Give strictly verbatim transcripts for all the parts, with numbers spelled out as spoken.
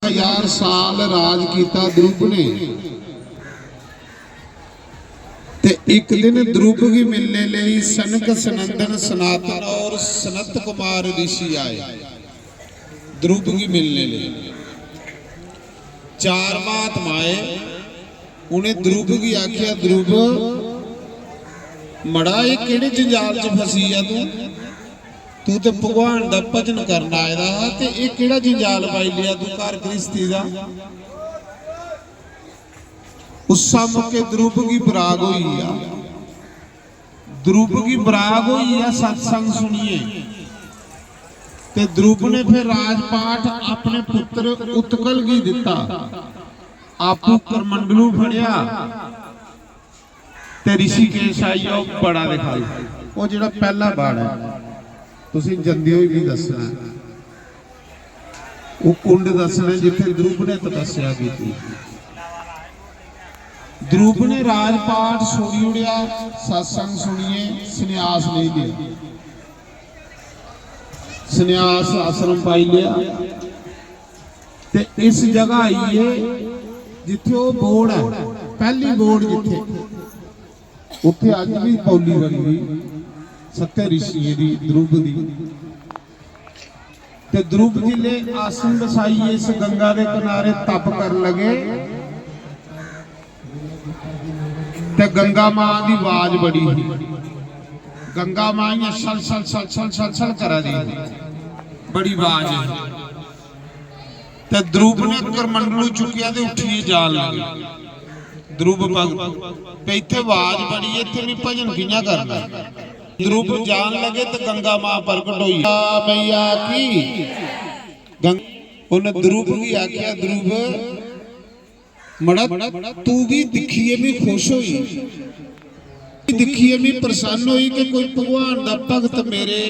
हजार साल राज कीता ध्रुव ने। ते इक दिन ध्रुव गी मिलने लेई सनक सनंदन सनातन और सनत कुमार ऋषि आए ध्रुव गी मिलने लेई। चार महात्मा आए। उ'नें ध्रुव गी आखेआ, "ध्रुव, मड़ा, एह् केह्ड़े जंजाल च फसी गेआ तूं? तूं ते भगवान दा भजन करन आए दा हा ते एह् केह्ड़ा जंजाल पाई लेआ तूं घर गृहस्थी दा?" उस्सा मौके ध्रुव गी बराग होई गेआ। ध्रुव गी बराग होई गेआ सत्संग सुनियै। ते ध्रुव ने फिर राजपाठ अपने पुत्र उत्कल गी दित्ता। आपू करमंडलू फड़ेआ ते ऋषिकेश आई गेआ। ओह् बड़ा दिखाई, ओह् जेह्ड़ा पैह्ला बाड़ ऐ, तुसें जंदे होई बी दस्सना ऐ। ओह् कुंड दस्सना ऐ जित्थै ध्रुव ने तपस्या कीती। ध्रुव ने राजपाट छोड़ी ओड़ेआ, सत्संग सुनियै संन्यास लेई लेआ। संन्यास आश्रम पाई लेआ। ते इस जगह आइयै जित्थै ओह् बोड़ ऐ, पैह्ली बोड़ जित्थै, उत्थै अज्ज बी पौली बनी दी सत्य ऋषियें दी, ध्रुव दी। ते ध्रुव जिसलै आसन बसाइयै इस गंगा दे किनारे तप कर लगे, ते गंगा मां दी आवाज बड़ी ही। गंगा मां इ'यां छल छल छल छल छल छल करा दी ही, बड़ी आवाज ही। ते ध्रुव ने करमंडलू चुक्केआ ते उट्ठियै जान लगे। ध्रुव भगत, "ते इत्थै आवाज बड़ी ऐ, इत्थै में भजन कि'यां करना?" ध्रुव जान लगे ते गंगा मां प्रकट होई। "आ मैया की।" गंग-, उन्हें ध्रुव गी आखेआ, "ध्रुव, मड़ा, तू भी दिक्खियै मी खुश होई, दिक्खियै मी प्रसन्न होई कि कोई भगवान दा भगत मेरे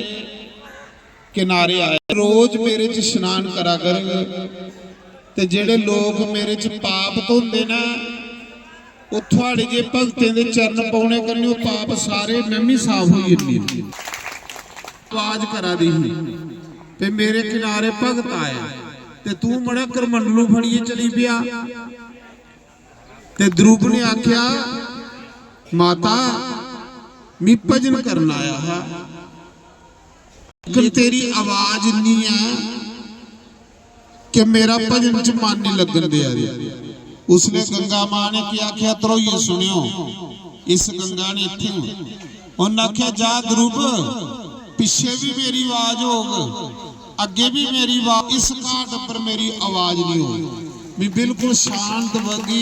किनारे आए, रोज मेरे च स्नान करा करग, ते जेह्ड़े लोक मेरे च पाप धोंदे न, ओह् थुआड़े जे भगतें दे चरण पौने कन्नै ओह् पाप सारे नमी साफ होई जंदे।" आवाज करा दी ही ते मेरे किनारे भगत आया ते तू मड़ा करमंडलू फड़ियै चली पेआ। ते ध्रुव ने आखेआ, "माता, मी भजन करन आया हा, लेकिन तेरी आवाज इन्नी ऐ कि मेरा भजन च मन नहीं लगन देआ दी।" उसले गंगा मां ने क्या आखेआ, ध्रोइयै सुनेओ, इस गंगा ने इत्थै उन्नै आखेआ, "जा ध्रुव, पिच्छे भी मेरी आवाज होग, अग्गे भी मेरी आवाज, इस घाट पर मेरी आवाज नहीं होग, मैं बिल्कुल शांत बगी।"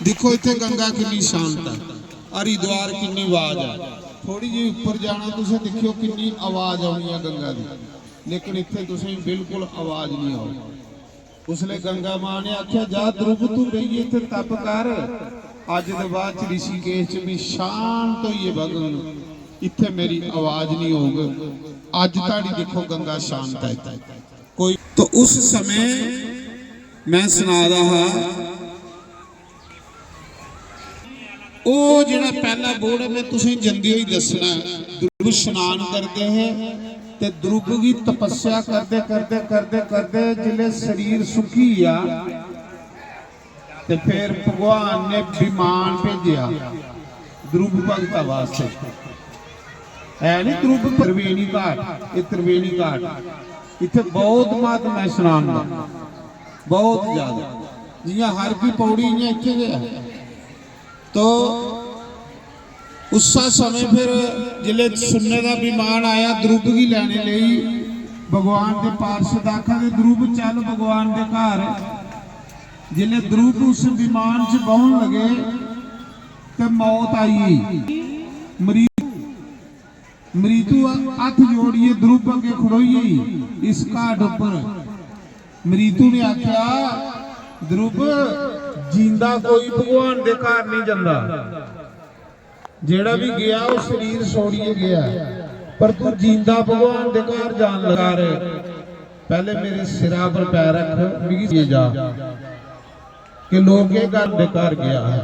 दिक्खो इत्थै गंगा किन्नी शांत ऐ, हरिद्वार किन्नी आवाज ऐ। थोड़ी जी ऊपर जाना, तुसें दिक्खेओ किन्नी आवाज आनी ऐ गंगा दी, लेकिन इत्थै तुसें बिल्कुल आवाज नहीं आग। उसले गंगा मां ने आखेआ, "जा ध्रुव, तू बेहियै इत्थै तप कर, अज्ज दे बाद च ऋषिकेश च भी शांत होइयै बगन, इत्थै मेरी आवाज नहीं होग।" अज्ज ताड़ी दिक्खो गंगा शांत ऐ इत्थै। कोई तो उस समय मैं सना दा हा, ओह् जेह्ड़ा पैह्ला बोर्ड ऐ, मैं तुसें जंदे होई दस्सना ऐ। ध्रुव स्नान करदे हे ते ध्रुव गी तपस्या करदे, करदे, करदे, करदे जिसलै शरीर सुक्की गेआ ते फिर भगवान ने विमान भेजेआ ध्रुव भगता वास्तै। है नी ध्रुव त्रिवेणी घाट, एह् त्रिवेणी घाट, इत्थै बहुत महात्मा ऐ स्नान दा, बहुत ज्यादा। जियां हर की पौड़ी इयां इत्थै गै ऐ। तो उस्सा समें फिर जिसलै सुन्ने दा विमान आया ध्रुव गी लैने लेई, भगवान दे पार्षद आखा दे, "ध्रुव चल भगवान दे घर।" जिसलै ध्रुव उस विमान च बौहन लगे ते मौत आई गेई। मरीतू, मरीतू हत्थ जोड़ियै ध्रुव अग्गें खड़ोई गेई। इस घाट उप्पर मरीतू ने आखेआ, "ध्रुव, जींदा कोई भगवान दे घर नहीं जंदा। जेह्ड़ा भी गेआ, ओह् शरीर छोड़ियै गेआ, पर तू जींदा भगवान दे घर जान लगा रे। पैह्ले मेरे सिरा पर पैर रख, मिगी समझाई जा कि लोक एह् गल्ल दे घर गेआ हा।"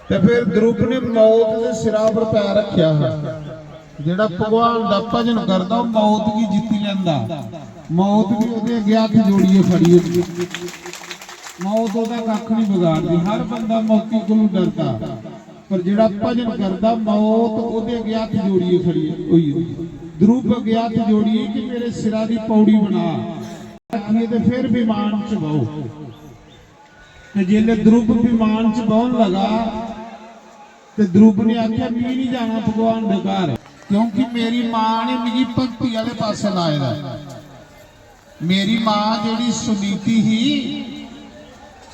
ते फिर ध्रुव ने मौत दे सिरा पर पैर रखेआ हा। जेह्ड़ा भगवान दा भजन करदा, ओह् मौत गी जित्ती लैंदा। मौत भी ओह्दे अग्गें हत्थ जोड़ियै खड़ी होंदी। मौत ओह्दा कक्ख नहीं बगाड़दी। हर बंदा मौती कोलू डरदा, पर जेह्ड़ा भजन करदा, मौत ओह्दे अग्गें हत्थ जोड़ियै खड़ी होई जंदी। ध्रुव अग्गें हत्थ जोड़ियै कि मेरे सिरा दी पौड़ी बना। रक्खियै ते फिर विमान च बहो। ते जेल्लै ध्रुव विमान च बौह्न लगा, ते ध्रुव ने आखेआ, "मी निं जाना भगवान दे घर, क्योंकि मेरी मां ने मिगी भक्ति आह्ले पासै लाए दा ऐ। मेरी मां जेह्ड़ी सुनीति ही,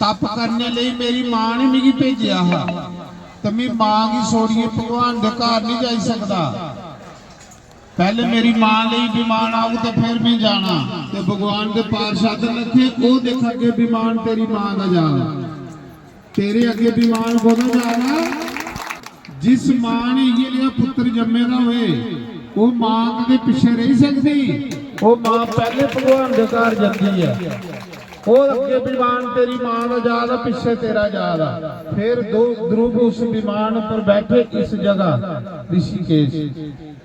तप करने लेई मेरी मां ने मिगी भेजेआ हा, ते मी मां गी छोड़ियै भगवान दे घर निं जाई सकदा। पैह्ले मेरी मां लेई विमान आऊ ते फिर में जाना।" ते भगवान दे पार्षद लखे, "ओह् दिक्ख अग्गे विमान तेरी मां दा जा दा। तेरे अग्गे विमान कोह्दा जा दा?" जिस मां ने इ'यै नेहा पुत्तर जम्मे दा होए, ओह् मां कदें पिच्छे रेही सकदी? ओह् मां पैह्ले भगवान दे घर जंदी ऐ। ओह् अग्गे विमान तेरी मां दा जा दा, पिच्छे तेरा जा दा। फिर दो ध्रुव उस विमान पर बैठे इस जगह ऋषिकेश।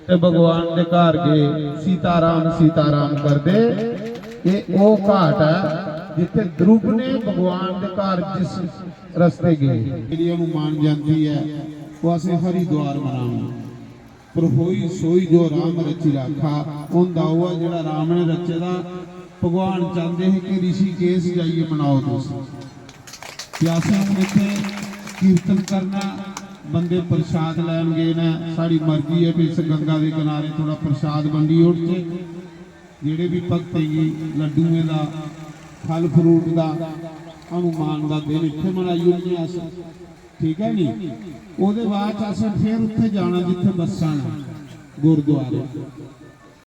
ते भगवान दे घर गे, सीताराम सीताराम करदे। एह् ओह् घाट ऐ जित्थै ध्रुव ने भगवान दे घर जिस रस्ते गे। जेह्ड़ी हनुमान जयंती ऐ, ओह् असें हरिद्वार मनानी। पर होई सोई जो राम रची राखा, होंदा ओह् ऐ जेह्ड़ा राम ने रचे दा। भगवान चांह्दे हे कि ऋषिकेश जाइयै मनाओ तुस। ते असें हून इत्थै कीर्तन करना, बंदे प्रसाद लैन गे न। साढ़ी मर्जी ऐ कि इस गंगा दे किनारे थोह्ड़ा प्रसाद बंडी ओड़चै। जेह्ड़े बी भक्तें गी लड्डुएं दा, फल फ्रूट दा, हनुमान दा दिन इत्थै मनाई ओड़ने अस, ठीक ऐ नी? ओह्दे बाद च असें फिर उत्थै जाना जित्थै बस्सां न, गुरुद्वारे।